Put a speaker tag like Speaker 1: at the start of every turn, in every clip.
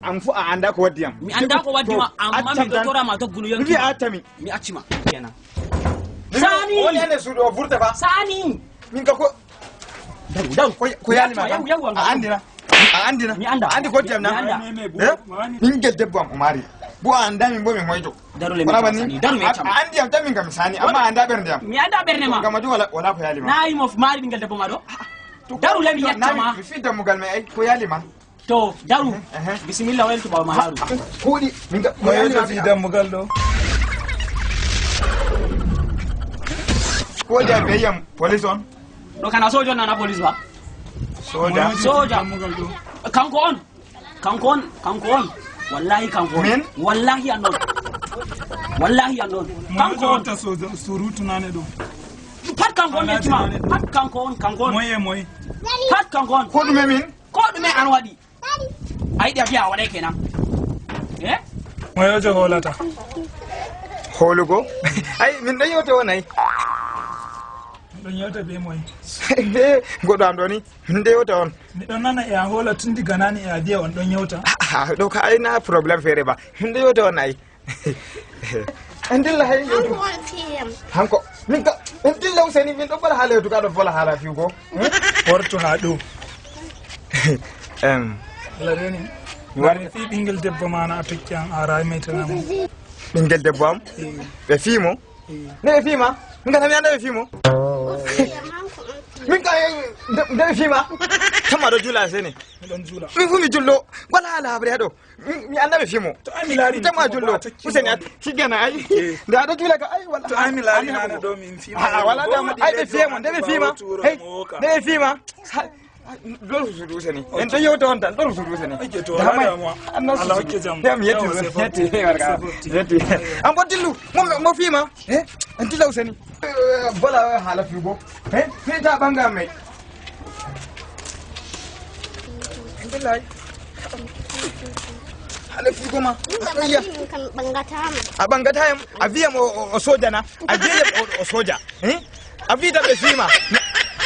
Speaker 1: An fu a anda ko waddi yam.
Speaker 2: Mi anda ko waddima, amma mi ɗo torama doggunu
Speaker 1: Mi
Speaker 2: yonki.
Speaker 1: wi a accami.
Speaker 2: Mi accima kenan.
Speaker 1: Mi wi
Speaker 2: Sani!
Speaker 1: o woni ene suudu o vurta fa.
Speaker 2: Sani.
Speaker 1: Min ka ko
Speaker 2: Daru, daru.
Speaker 1: Ko yalima
Speaker 2: Yahu, yahu.
Speaker 1: a andina, a andina.
Speaker 2: Mi anda.
Speaker 1: A andi ko waddi yam na.
Speaker 2: Mi anda.
Speaker 1: Eh? Ɓinguel debbo am o maari bo a anda min bo min hoyto.
Speaker 2: Daru le, mi
Speaker 1: Wala
Speaker 2: accama.
Speaker 1: banni.
Speaker 2: Sani, daru mi
Speaker 1: A
Speaker 2: accama.
Speaker 1: a andi yam tan min kam mi sani, amma a anda ɓernde am.
Speaker 2: Mi anda ɓerne ma.
Speaker 1: Gam majum wala ko yalima.
Speaker 2: Nayi mo maari ɓinguel debbo ma ɗo. Daru le, mi yeccama.
Speaker 1: Mi fi dammugal mai ai ko yalima.
Speaker 2: To daru.
Speaker 1: Ehe.
Speaker 2: Bisimilla, weltu ɓawa ma haru.
Speaker 1: Kuuɗi min ka ko
Speaker 3: Moyejo
Speaker 1: yalima.
Speaker 3: fi dammugal ɗo.
Speaker 1: Ko waɗi a beyam police on?
Speaker 2: Ɗo kana sojo nana police ba.
Speaker 1: Soja?
Speaker 2: Soja.
Speaker 3: Dammugal ɗo.
Speaker 2: Kanko on, kanko on, kanko on, wallahi kanko on.
Speaker 1: Min?
Speaker 2: Wallahi an on, wallahi an on, kanko
Speaker 3: Moyejo
Speaker 2: on.
Speaker 3: watta surutu nane ɗo.
Speaker 2: Pat kanko on, mi yeccima pat kanko on, kanko on.
Speaker 3: Moye moye.
Speaker 2: Pat kanko on.
Speaker 1: Ko ɗume min?
Speaker 2: Ko ɗume an waɗi? A yiɗi a wiya a waɗay kenan e.
Speaker 3: Moyejo holata.
Speaker 1: Holugo ay min ɗon yewte on ay.
Speaker 3: Ɗon yewta be moye?
Speaker 1: Be goɗɗo am ɗo ni min ɗo yewta on.
Speaker 3: Miɗon nana e a hola tun diga nane e a wiya on ɗon yewta.
Speaker 1: Ah, ɗo ka ay na problème feere ba, min ɗo yewta on ay en dilla hay yewtu.
Speaker 4: Hanko on fiyam.
Speaker 1: Hanko min ka en dilla useni min ɗo ɓala haala yewtu ka ɗo vola haala fiugo.
Speaker 3: Wartu ha ɗo.
Speaker 1: Em.
Speaker 3: Allah reni.
Speaker 1: Mi wari.
Speaker 3: Fi ɓinguel debbo mana a tokki an a ramaytanamo.
Speaker 1: Ɓinguel debbo am ɓe fiimo nde ɓe fiima min ka tami anda ɓe fiimo.
Speaker 4: O fiyam, hanko on fiyam.
Speaker 1: Min ka nde ɓe fiima tamma ɗo juula seni.
Speaker 3: Miɗon juula.
Speaker 1: Min fu mi jullo wala haala habre haɗo. Mi anda ɓe fiimo.
Speaker 3: To ai mi laari.
Speaker 1: Tamma jullo useni shigana ay nde aɗo juula ka ay wala.
Speaker 3: To ai mi laari nane ɗo min fima.
Speaker 1: A'a, wala dama ay ɓe fiyamo nde ɓe fiima hey nde ɓe fiima ɗon suudu useni en ɗo yewta on tan ɗon suudu useni.
Speaker 3: Ok, to wala damuwa. Allah hokke jam.
Speaker 1: Mi yetti.
Speaker 3: Yawa, sai
Speaker 1: yetti
Speaker 3: fofti.
Speaker 1: warka.
Speaker 3: Sai fofti.
Speaker 1: Yetti an bo dillu mo fiima e en dilla useni bola haala fiugo e fiita ɓanga may en dilla ay haala fiugo ma aɗo yiya.
Speaker 4: Min kam ɓangatama.
Speaker 1: A ɓangatayam a wiyam o soja na a wiyam o soja eh? A wita ɓe fiima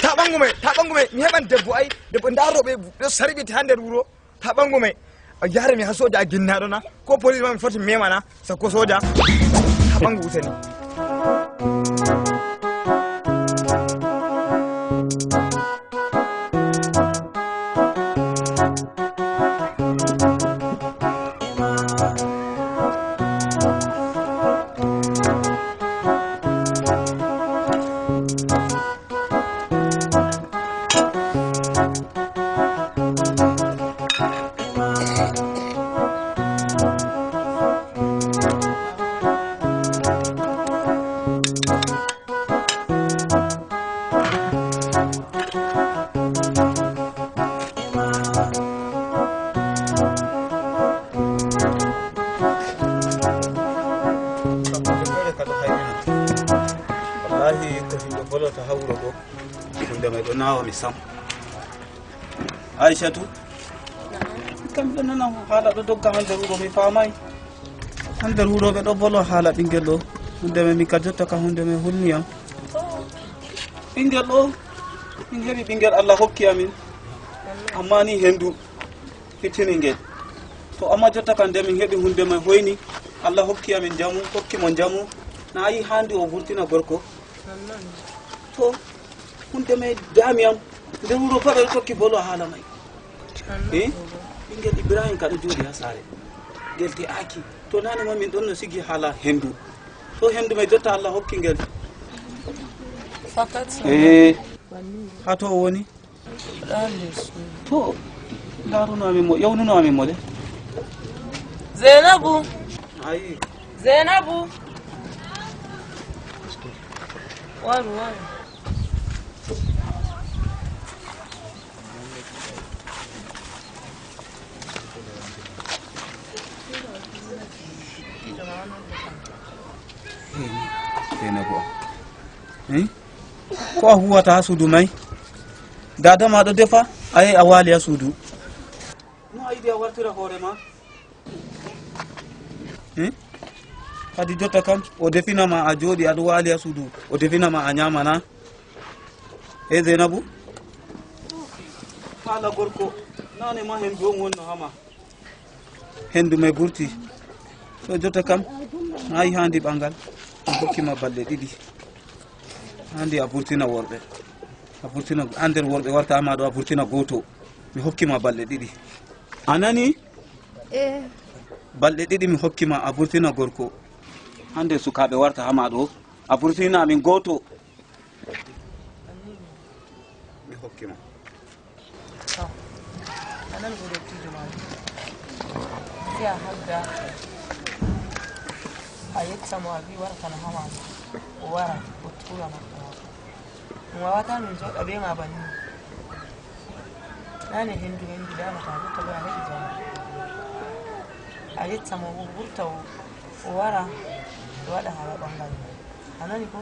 Speaker 1: ta ɓangu may ta ɓangu may mi heɓan debbo ay debbo ndaroɓe ɗo sarɓiti ha nder wuuro ta ɓangu may a yarami ha soja a ginnaɗo na ko police ma mi foti memana sakko soja ta ɓangu useni.
Speaker 5: Feere ka ɗo hayrina wallahi ko himɓe bolota ha wuro ɗo hunde mai ɗo nawa mi sam. Aichatou kam ɗo nana haala ɗo dogga ha nder wuro mi famay ha nder wuro ɓe ɗo bolo haala ɓinguel ɗo hunde mai min ka jotta ka hunde mai hulniyam ɓinguel ɗo min heeɓi ɓinguel Allah hokki amin amma ni hendu fittini ngel to amma jotta kam nde min heeɓi hunde mai hoyni Allah hokki amin jamu hokkimo jamu na ayi handi o vurtina gorko to hunde mai dami am nder wuro fa ɓe ɗo tokki bolo haala mai e ɓinguel Ibrahim ka ɗo jooɗi ha saare ngel te aki to nane ma min ɗon no sigi haala hendu to hendu mai jotta Allah hokki ngel e ha to o woni to daruno amin mo yawnuno amin mo de.
Speaker 6: Zainabu,
Speaker 5: Ayi.
Speaker 6: Zainabu. Waru, waru.
Speaker 5: Zainabu am eh? Ko a huwata ha suudu may dada ma ɗo defa a yehi a waali ha suudu no a yiɗi a wartira hoore ma eh? Kadi jotta kam o definama a jooɗi aɗa waali ha suudu o definama a ñamana e Zainabu haala gorko nane ma hen on wonno hama. Hendu mai vurti. To jotta kam ayi handi ɓangal mi hokkima balɗe 2 handi a vurtina worɓe, a vurtina ha nder worɓe warta ha maɗo, a vurtina goto. Mi hokkima balɗe 2, a nani? Balɗe 2 mi hokkima, a vurtina gorko ha nder sukaɓe warta ha maɗo, a vurtina min goto, mi hokkima.
Speaker 6: A nani ko dottijo ma si a habda a yeccamo a wi wartana ha maɗo, o wara o tura maɓɓe mako. Ɗum wawata min joɗa be ma banni. Nane hendu hendu damata jotta bo a heɓi jamo. A yeccamo o wurta o wara ɓe waɗa hala ɓangal. A nani ko?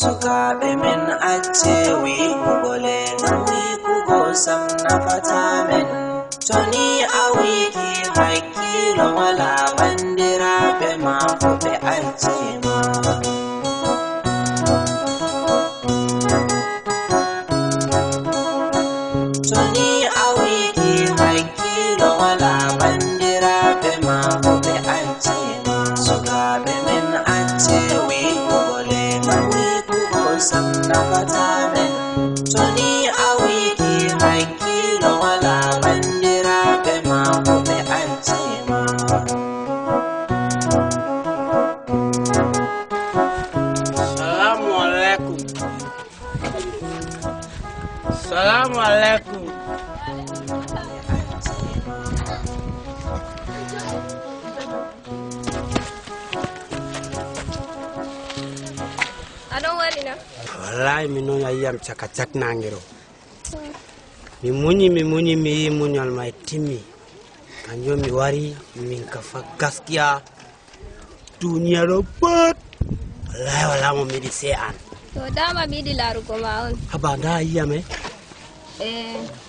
Speaker 7: Sukaɓe men acce wikugo le, ngam wikugo sam nafata men. To ni a wiki hakkilo wala, bandiraɓe ma ko ɓe acce ma. To ni a wiki hakkilo wala, bandiraɓe ma ko ɓe acce ma. Sukaɓe men acce wikugo le, ngam wikugo sam nafata men. To ni a wiki hakkilo wala, bandiraɓe ma ko ɓe acce ma.
Speaker 8: Salamu alaikum. Salamu alaikum.
Speaker 4: Aɗon walina?
Speaker 8: Wallahi min noon a yiyam caka cak nangiro. Mi muñi, mi muñi, mi yi muñal may timmi. Kanjum mi wari min ka fa gaskiya duniya ɗo pat. Wallahi wala mo miɗi se an.
Speaker 4: To dama mi yiɗi laarugo ma on.
Speaker 8: Haba nda a yiyam e?
Speaker 4: E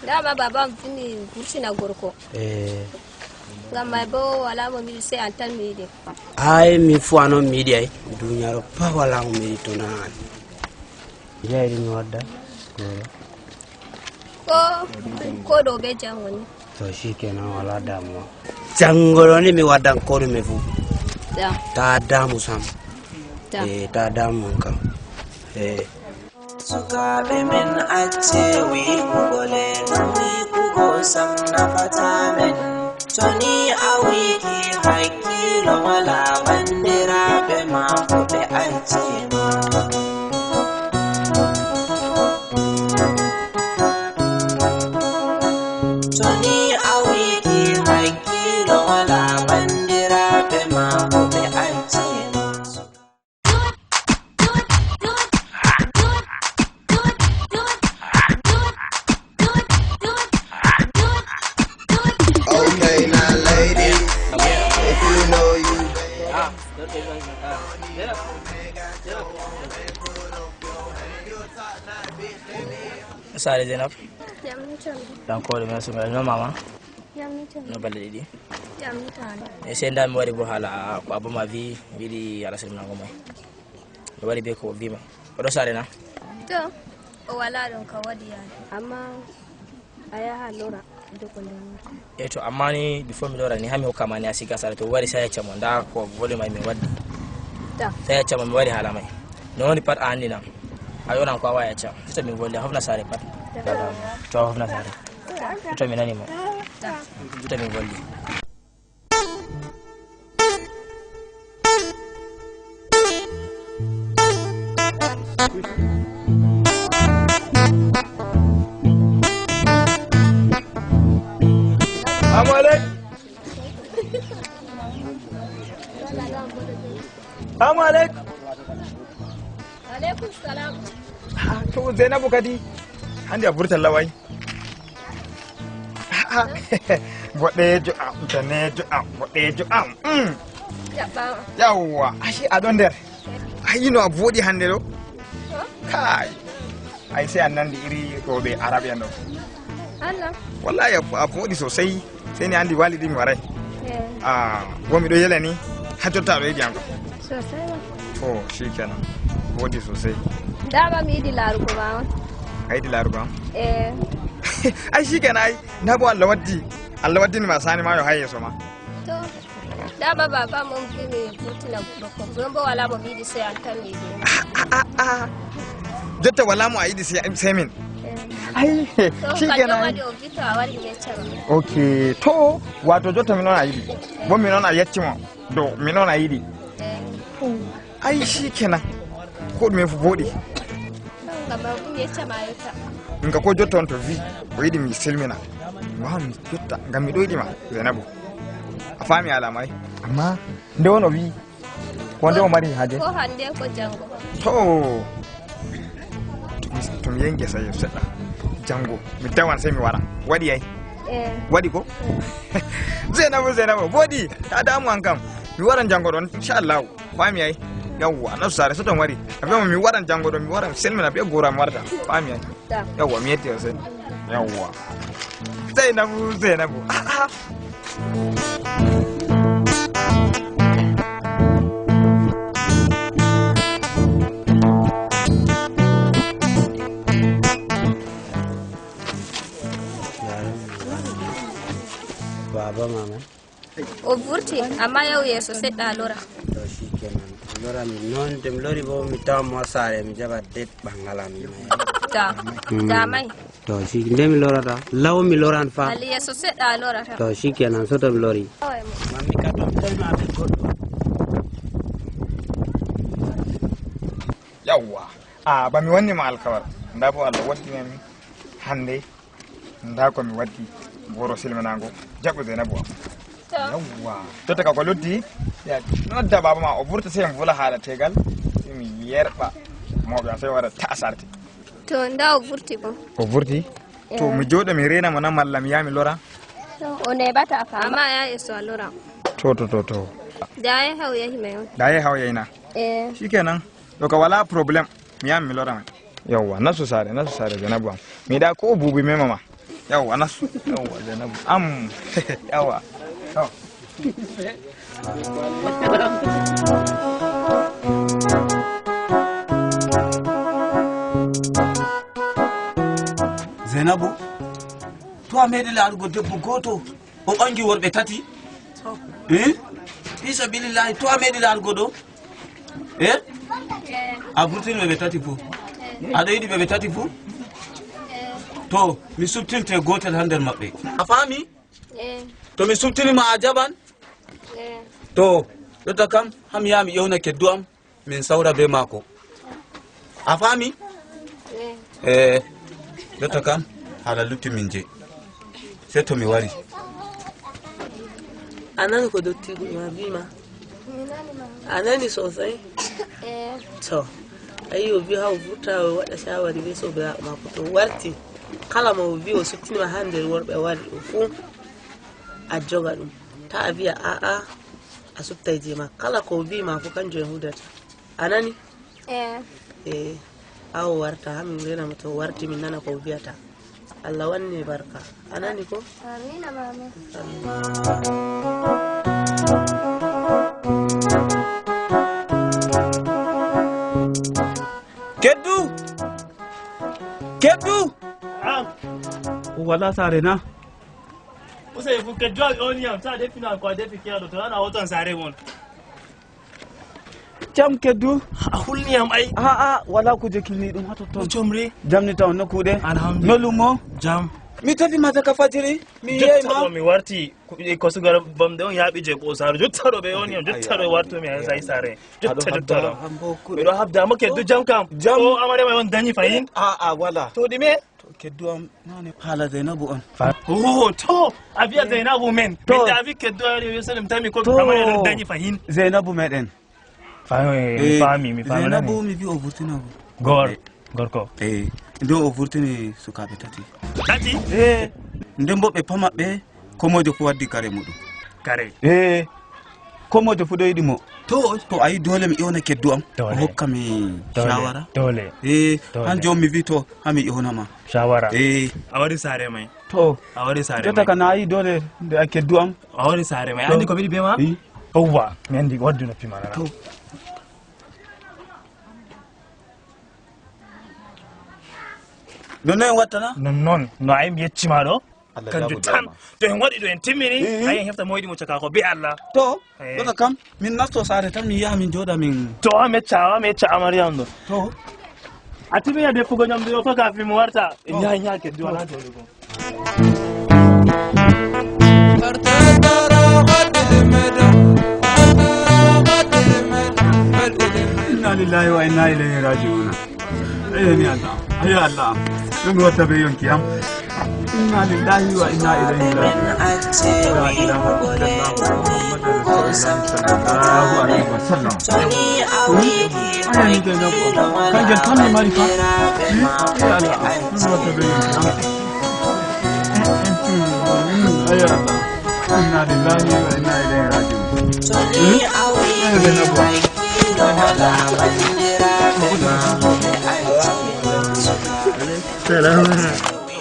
Speaker 4: dama baba am finni vurtina gorko.
Speaker 8: Eh,
Speaker 4: Ngam may bo wala mo mi yiɗi se an tan mi yiɗi.
Speaker 8: Ay min fu anon mi yiɗi ay duniya ɗo pat wala mo mi yiɗi tona an. Jayri mi wadda goro.
Speaker 4: Ko ɗo be jango ni.
Speaker 8: To shikenan, wala damuwa. Jango ɗo ni mi waddan ko ɗume fu.
Speaker 4: Da.
Speaker 8: Ta damu sam.
Speaker 4: Da.
Speaker 8: Eh, ta damu kam. Eh.
Speaker 7: Sukaɓe men acce wikugo le, ngam wikugo sam nafata men. To ni a wiki hakkilo wala, bandiraɓe ma ko ɓe acce ma. To ni a wiki hakkilo wala, bandiraɓe ma ko ɓe acce ma.
Speaker 9: Okay, now ladies, if you know you
Speaker 2: Sare Zainab,
Speaker 4: Jamni tan.
Speaker 2: Dan koɗo men sumel no mama
Speaker 4: Jamni tan.
Speaker 2: no balɗe 2.
Speaker 4: Jamni tan.
Speaker 2: E sey nda mi wari bo haala ko abba ma wi wiɗi ala silminango may. Mi wari be ko o wima oɗo sare na.
Speaker 4: To o wala ɗon ka waɗi yaade. Amma a yaha lora jogo nder wuro.
Speaker 2: E to amma ni before mi lora ni ha mi hokkama ni a siga sare, to wari sey yeccamo nda ko vole may min waddi.
Speaker 4: Da.
Speaker 2: Sey yeccamo mi wari haala may no woni pat a andinam a yonan ko a wawi yecca sey to min volli a hofna sare pat. To a hofna sare to mi nanimo to min volli.
Speaker 1: Assalamu alaikum. Assalamu alaikum.
Speaker 4: Alaikum salam.
Speaker 1: To Zainabu kadi hande a vurtan lawai. Boɗejo am, danejo am, boɗejo am.
Speaker 4: Jaɓɓama.
Speaker 1: Yawwa, ashe a ɗon nder. Ai no a voɗi hande ɗo. Kai. Ai sai an nandi iri roɓe Arab en ɗo.
Speaker 4: Allah.
Speaker 1: Wallahi a voɗi sosai, sai ni andi walidi mi warai.
Speaker 4: Eh,
Speaker 1: Ah, bo miɗo yela ni ha jotta aɗo yiɗi am kam.
Speaker 4: sosai ma.
Speaker 1: To shikenan. Voɗi sosai.
Speaker 4: Dama mi yiɗi laarugo ma on.
Speaker 1: A yiɗi laarugo am.
Speaker 4: Eh,
Speaker 1: Ai shikenan ai na bo Allah waddi. Allah waddinima sani ma yo ha yeeso ma.
Speaker 4: To dama baba mon wi mi vurtina goɗɗo ko bo wala mo mi yiɗi sey an tan mi yiɗi.
Speaker 1: Jotta wala mo a yiɗi sey min. Ai
Speaker 4: shikenan. Waɗi o wi to a wari mi yeccama.
Speaker 1: Ok, to wato jotta min on a yiɗi bo min on a yeccimo dow min on a yiɗi. Ai shikenan, ko ɗume fu voɗi.
Speaker 4: Ngam mi yeccama yotta.
Speaker 1: Min ka ko jotta on to wi o yiɗi mi silmina mi wawan mi jotta ngam miɗo yiɗima Zeinabu. A faami alama ai, amma nde won o wi ko nde o mari haaje
Speaker 4: ko hande ko jango.
Speaker 1: To mi yehi gesa seɗɗa jango mi tawan sey mi wara. Waɗi ay waɗi ko Zeinabu Zeinabu voɗi ta damu an kam mi waran jango ɗon inchallahu. Faami ay yawwa nasu sare so ton wari a wiyama mi waran jango ɗo mi waran silmina be goro am warta. Faami ay yawwa mi yetti o sey yawwa Zeinabu Zeinabu.
Speaker 8: Baba mama
Speaker 4: o vurti amma yaw yeeso seɗɗa a lora.
Speaker 8: To shikenan lora mi noon to mi lori bo mi tawa mo saare mi jaɓa det ɓangal am.
Speaker 4: Ta damai.
Speaker 8: To shi nde mi lorata law mi loran fa.
Speaker 4: Ali yeeso seɗɗa a lorata.
Speaker 8: To shikenan so to mi lori. Mami ka to mi tawima be goɗɗo.
Speaker 1: Yawwa a ba mi wannima alkawal nda bo Allah waddinami hande nda ko mi waddi goro silminago jaɓu Zeinabu am. Yawwa jotta ka ko lutti ya nodda baba ma o vurta sey mi vula haala tegal sey mi yerɓa mawɓe am sey wara ta sarte.
Speaker 4: To nda o vurti bo.
Speaker 1: O vurti to mi jooɗo mi renamo na malla mi yaha mi lora.
Speaker 4: O neɓata fa amma ya yeeso a lora.
Speaker 1: To to to to
Speaker 4: da yahi o yahi mai on.
Speaker 1: Da yahi o yahina. Shikenan to ka wala problème mi yahan mi lora mai. Yawwa nasu sare nasu sare Zeinabu am mi yiɗa ko buubi mema ma. Yawwa nasu yawwa Zeinabu am yawwa to.
Speaker 5: Zeinabu to a meeɗi laarugo debbo gooto o ɓangi worɓe tati fi sabilillahi to a meeɗi laarugo ɗo a vurtini ɓe ɓe tati fuu aɗa yiɗi ɓe ɓe tati fuu to mi subtinte gotel ha nder maɓɓe a faami to mi subtinima a jaɓan to jotta kam ham yaha mi ƴewna keddu am min sawra be maako a faami e jotta kam haala lutti min je sey to mi wari.
Speaker 6: A nani ko dottigo ma wima a nani sosai. To ayi o wi ha o vurta o waɗa shawari be sobiraɓe mako to warti kala mo o wi o suttinima ha nder worɓe wari ɗo fuu a joga ɗum ta a wiya a'a a subtay je ma kala ko o wi ma fu kanjum en hudata a nani. E ha o warta ha min renamo to o warti min nana ko o wiyata. Allah wanni barka a nani ko.
Speaker 4: Amina mama.
Speaker 5: Keddu keddu o wala sare na.
Speaker 10: Usai fu keddu a ƴoni am ta defina ko a defi kiyaɗo to ana hotan sare mon.
Speaker 5: Jam keddu
Speaker 10: a hulniyam ay.
Speaker 5: A'a wala kuje kilni ɗum ha totton.
Speaker 10: Comri
Speaker 5: jamni taw no kuuɗe.
Speaker 10: Alhamdulillah.
Speaker 5: No lumo
Speaker 10: jam.
Speaker 5: Mi tafi mata ka fajiri mi yeyma.
Speaker 10: Mi warti kosugal bamɗe on yaaɓi je ɓosaru jotta ɗo ɓe ƴoni am jotta ɗo wartumi ha sai sare jotta jotta ɗo miɗo habda amma keddu jam kam
Speaker 5: jam
Speaker 10: o amarema on dañi fayin.
Speaker 5: A'a wala
Speaker 10: to ɗume
Speaker 5: keddu am nane haala Zeinabu on.
Speaker 10: O to a wiya Zeinabu men min da a wi keddu ari yesalim tami ko amare ɗon dañi fayin.
Speaker 5: Zeinabu meɗen.
Speaker 10: Mi faami mi faami.
Speaker 5: Zeinabu mi wi o vurtina
Speaker 10: gor gorko.
Speaker 5: Nde o vurtini sukaɓe tati.
Speaker 10: Tati?
Speaker 5: Nden bo ɓe pa maɓɓe ko mojo fu waddi kare muɗum.
Speaker 10: Kare?
Speaker 5: Ko mojo fu ɗo yiɗi mo. To to ayi dole mi ƴewna keddu am o hokka mi shawara.
Speaker 10: Dole.
Speaker 5: Han joni mi wi to ha mi ƴewnama.
Speaker 10: Shawara. A wari sare mai.
Speaker 5: To
Speaker 10: a wari sare mai.
Speaker 5: Jotta ka na ayi dole nde a keddu am.
Speaker 10: A wari sare mai. Andi ko mi yiɗi be ma? Yawwa mi andi waddu noppi ma nana.
Speaker 5: To nonnon en wattana?
Speaker 10: Nonnon no ayi mi yeccima ɗo.
Speaker 11: Allah
Speaker 10: Kanjum
Speaker 11: jaabo
Speaker 10: tan
Speaker 11: du'a ma.
Speaker 10: To en waɗi ɗo en timmini, ayi en hefta moyiɗi mo cakako be Allah.
Speaker 5: To
Speaker 10: Eh.
Speaker 5: ɗoka kam min nasto saare tan, min yaha min jooɗa min.
Speaker 10: To wa mecca, wa mecca amariyam ɗo.
Speaker 5: To
Speaker 10: a timmina defugo ñamdu ɗo fa kafin mi warta. En yaha, en yaha keddi wala joɗugo.
Speaker 5: Inna lillahi wa inna ilayhi raji'una. Ayani Allah, ayi Allah, ɗum watta be yonki am. Inna lillahi wa inna ilayhi raji'un. La ilaha illallah Muhammadur rasulullah sallallahu alaihi wasallam. Ayani Zainabu, kanjel tan mi mari fa. Ayi Allah, ɗum watta be yonki am. Ayi Allah, inna lillahi wa inna ilayhi raji'un. Ayi Zainabu.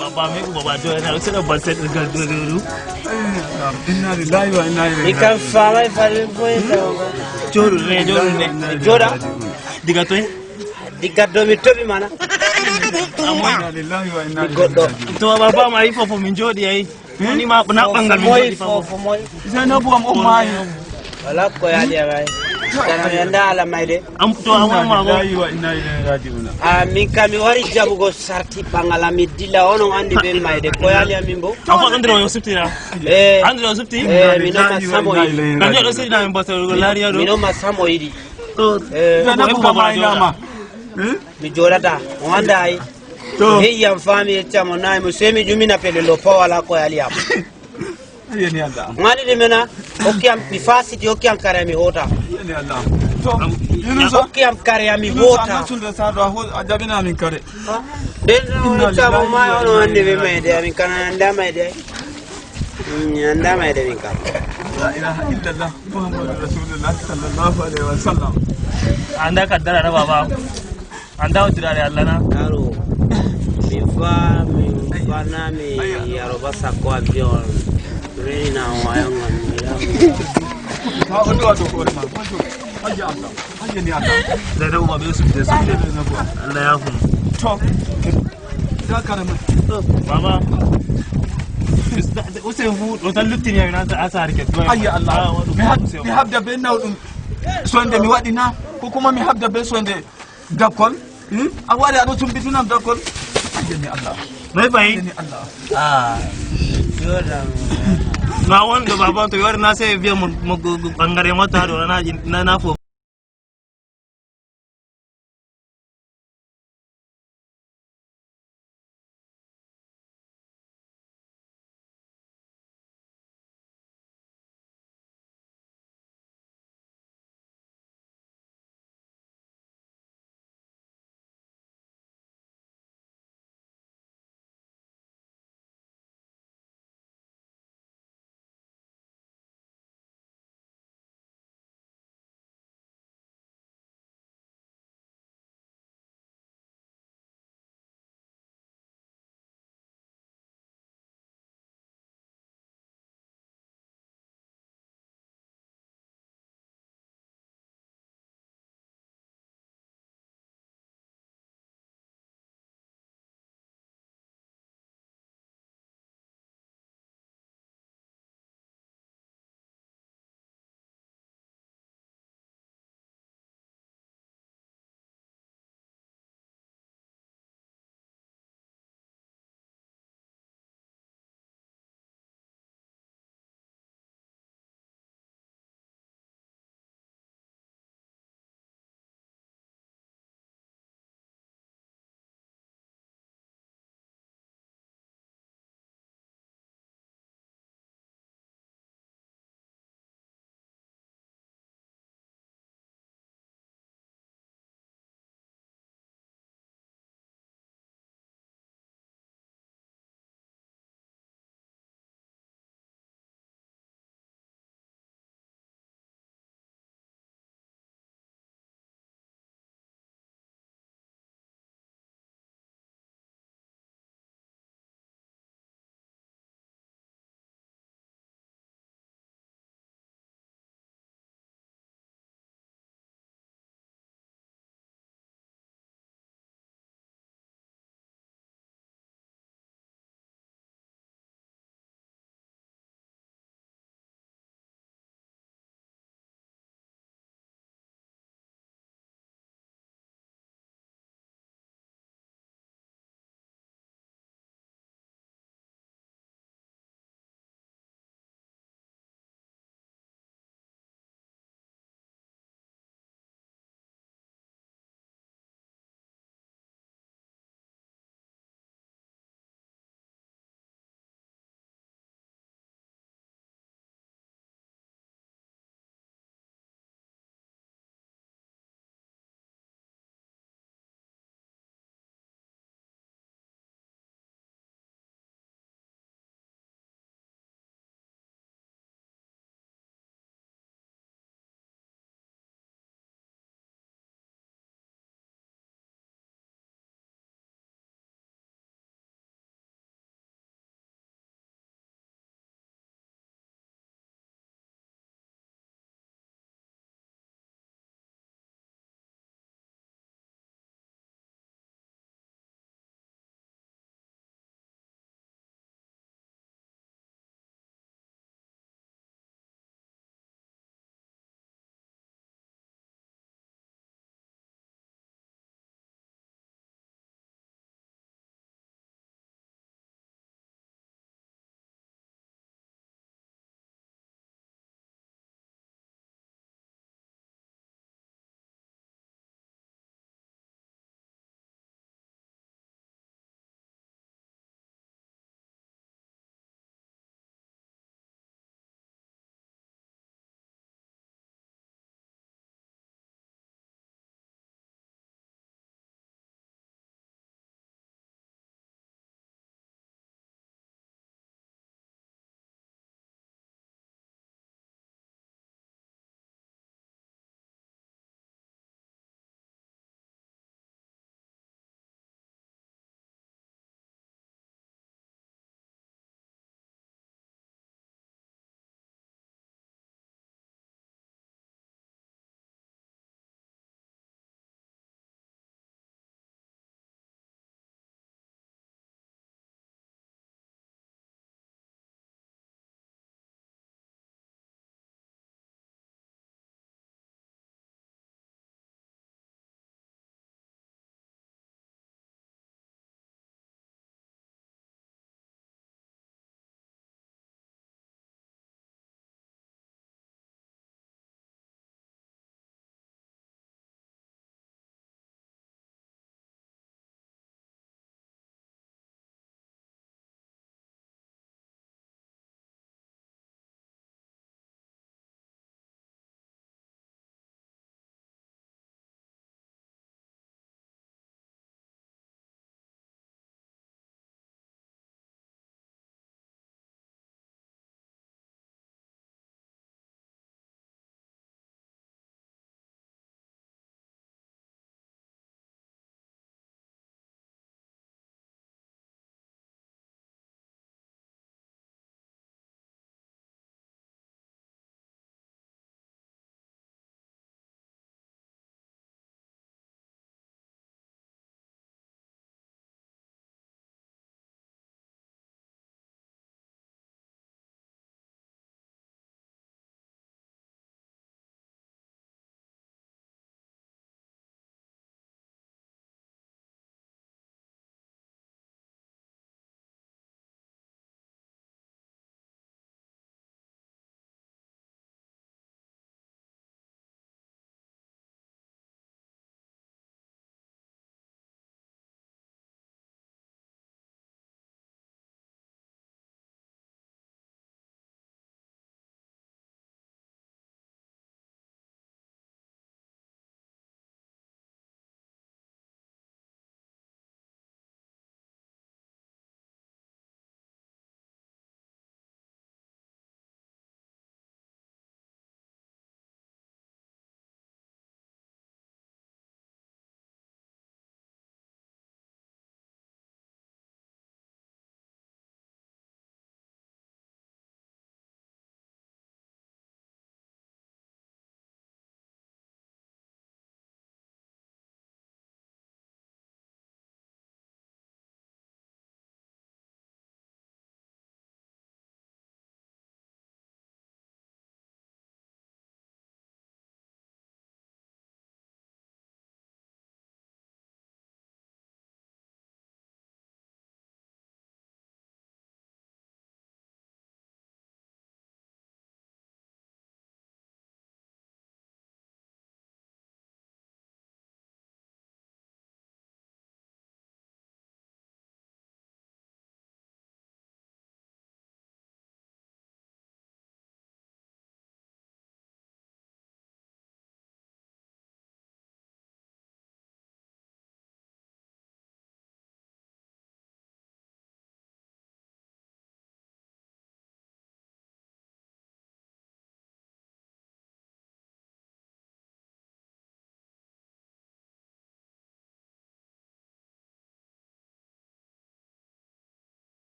Speaker 10: Baba mi baba jo na sai da ban sai ga dodoru.
Speaker 5: Inna lillahi wa inna ilayhi
Speaker 8: Mi kam famay farin foye.
Speaker 10: Joru ne, joru ne.
Speaker 8: Joɗa.
Speaker 10: Diga toy?
Speaker 8: Diga domi toɓi mana.
Speaker 5: Inna lillahi wa inna ilayhi.
Speaker 8: Goɗɗo.
Speaker 10: To baba ma yi fofo min jooɗi ayi ni ma na ɓangal min
Speaker 8: moyi
Speaker 10: jooɗi fofo.
Speaker 8: fofo moyi.
Speaker 5: Zainabu am o maayi.
Speaker 8: Wala ko yaali amay kana mi anda ala mayde.
Speaker 10: Am to a
Speaker 5: Inna
Speaker 10: ma go.
Speaker 5: lillahi wa inna ilayhi raji'un.
Speaker 8: A min kam mi wari jaɓugo sarti ɓangal ami dilla, onon andi ɓe mayde ko yaali amin bo.
Speaker 10: An fa andira o subtira.
Speaker 8: E
Speaker 10: Andira o subti.
Speaker 8: e minoma samo yiɗi.
Speaker 10: Kanjum ɗo sirina min bosoro lariya ɗo.
Speaker 8: Minoma samo yiɗi.
Speaker 10: To
Speaker 8: E
Speaker 5: Zainabu ka maayinama.
Speaker 8: Mi joɗata o anda ay.
Speaker 5: To.
Speaker 8: Heyyam faami yeccamo nayi mo sey mi ƴumina pelel o pa wala ko yaali am.
Speaker 5: Ayani Allah.
Speaker 8: Gani ɗumena hokkiyam mi fasiti, hokkiyam kare mi hota.
Speaker 5: Ayani Allah. To Yunusa,
Speaker 8: Hokkiyam kare mi
Speaker 5: Yunusa,
Speaker 8: hota.
Speaker 5: nasunde saɗo a jaɓina min kare.
Speaker 8: Nden yeccamo ma ono andi ɓe mayde amin kana anda mayde ay. Anda mayde min kam.
Speaker 5: La ilaha illallah Muhammadu rasulullah sallallahu alaihi wa sallam.
Speaker 10: Anda kaddara na baba, anda hojjirare Allah na.
Speaker 8: Yaro min fa min fa na mi yaroba sakko a biyon renina wayo ngam mi
Speaker 5: Ha o duwa dow hoore ma. Ayya Allah. Ayani Allah.
Speaker 10: Zainabu ba bai subte subte, Allah ya fu.
Speaker 5: To da kare mai.
Speaker 10: Baba usen fu ɗo tan luttini amin asa harket.
Speaker 5: Ayya Allah. Mi habda be nawɗum sonde mi waɗi na ko kuma mi habda be sonde dakkol. A wari aɗo sumbitinam dakkol. Ayani Allah.
Speaker 10: Noy fayi?
Speaker 5: Ayani Allah.
Speaker 8: A joɗam.
Speaker 10: Na wonɗo baba to mi wari na sai wiya mo ɓangare mota ɗo na na fo.